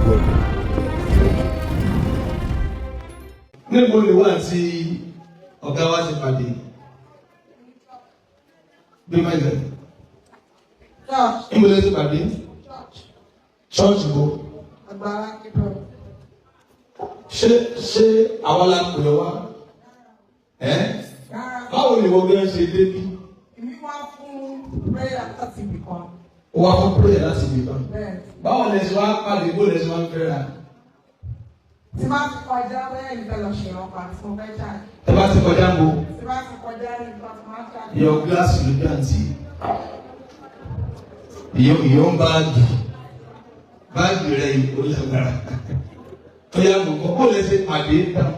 Welcome. Thank you. Níbo ni wà tí ọ̀gá wa ti pàdé? Bí má jẹ. Church. Níbo lẹ ti pàdé? Church bo? Agbára Gabriel. Ṣé àwa la pè ọ́ wá? Ẹ́ Rárá. Báwo ni wọ́n gbé ṣe débí? Èmi wá fún prayer láti ibì kan. Ó wá fún prayer láti ibì kan. Bẹ́ẹ̀. Báwo lẹ ṣe wá pàdé, bó lẹ ṣe wá ń fẹ́ra? Tí bá ti kọjá bẹ́ẹ̀ ní fẹ́ lọ ṣe ọkọ̀ àti mo fẹ́ charge. Ẹ bá ti kọjá ń bo? Tí bá ti kọjá ní ìgbà tí máa charge. Yọ gíláàsì lójú àǹtí. Ìyọ̀ ń báàgì. Báàgì rẹ̀ yìí ó lágbára. Ó yá gbogbo bó lẹ ṣe pàdé tán.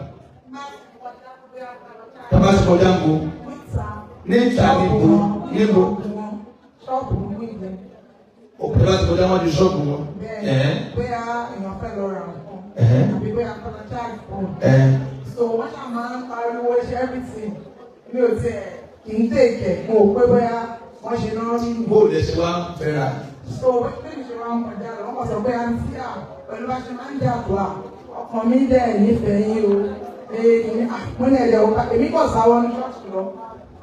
Tí bá ti kọjá bóyá fẹ́ lọ Ẹ bá ti kọjá ń bo? Níta. Níta níbo? Níbo? Ṣọ́ọ̀bù wíìlì. Ẹ bá ti kọjá wájú ṣọ́ọ̀bù wọn. Bẹ́ẹ̀ bóyá èèyàn fẹ́ lọ ra nǹkan. Àbí bóyá fẹ́ lọ charge phone. So wọ́n ṣáà máa ń pariwo ṣe everything. Mi ò tiẹ̀ kì í tèkẹ̀, mo ò pé bóyá wọ́n ṣe náà rí mi. Bó lẹ ṣe wá fẹ́ra? So bí mi ṣe máa ń kọjá lọ, wọ́n kàn sọ pé, "Àǹtí à, pẹ̀lú bá ṣe máa ń jà tó à, ọkàn mi dẹ̀ nífẹ̀ẹ́ yín o." Ee, kìíní mo ní ẹ̀jẹ̀ òkà, èmi kàn sáwọ́ ní ṣọ́ọ̀ṣì lọ.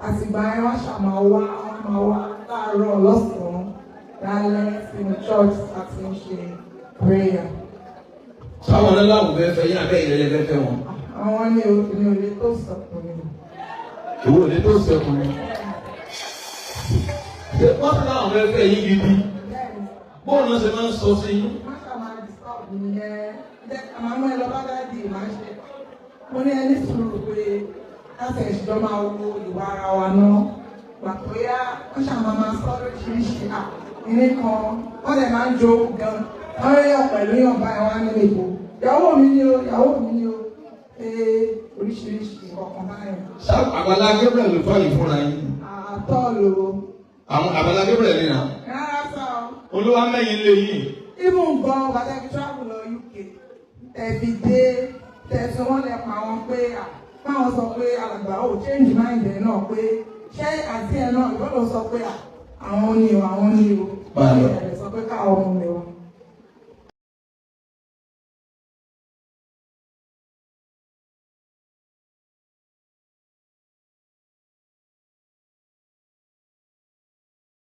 Àtìgbà yẹn wọ́n ṣà máa wá, wọ́n máa wá láàárọ̀, lọ́sàn-án, lálẹ́ sínú church àti ń ṣe prayer. Sáwọn ọlọ́láwọ̀ fẹ́ fẹ́ yín abẹ́ ìrẹ́lẹ̀ fẹ́ fẹ́ wọn? Àwọn ní o ní olè tó sọkùnrin. Ìwọ ò ní tó sẹ́kùnrin. Ṣé wọ́n ti láwọn fẹ́ fẹ́ yín gidi? Bẹ́ẹ̀ni. Bóòlù náà ṣe máa ń sọ sí yín? Wọ́n ṣà máa disturb mi yẹn. Jẹ́ màá mú ẹ lọ bá daddy, máa ṣe. Mo ní ẹni sùúrù pé láti ẹ̀ṣọ́ máa wo ìwà ara wa náà. Gbà tó yá, wọ́n ṣà máa sọ lóríṣiríṣi à ní kan. Wọ́n lè máa ń jó gan. Wọ́n rí ọ̀ pẹ̀lú yàn báyìí wọ́n á nílé ìbò. "Ìyàwó mi ni o, ìyàwó mi ni o." Ee, oríṣiríṣi nǹkan báyìí. Ṣá Àgbàlá Gabriel ló tọ́ yìí fúnra yín? Àtọ́ lo. Àwọn Àgbàlá Gabriel ní nà. Rárá sá o. Olúwa mẹ́yìn lé yìí. Even gan bàtà fi travel lọ UK, tẹ̀fi dé, tẹ̀sán wọn lẹ pa wọn pé à báwọn sọ pé alàgbà ò change mind ẹ̀ náà, pé ṣé àti ẹ̀ náà ìwọ́n lọ sọ pé à àwọn ni o, àwọn ni o. Máa lọ. Ẹ̀ sọ pé káwọn ọmọ mi wá.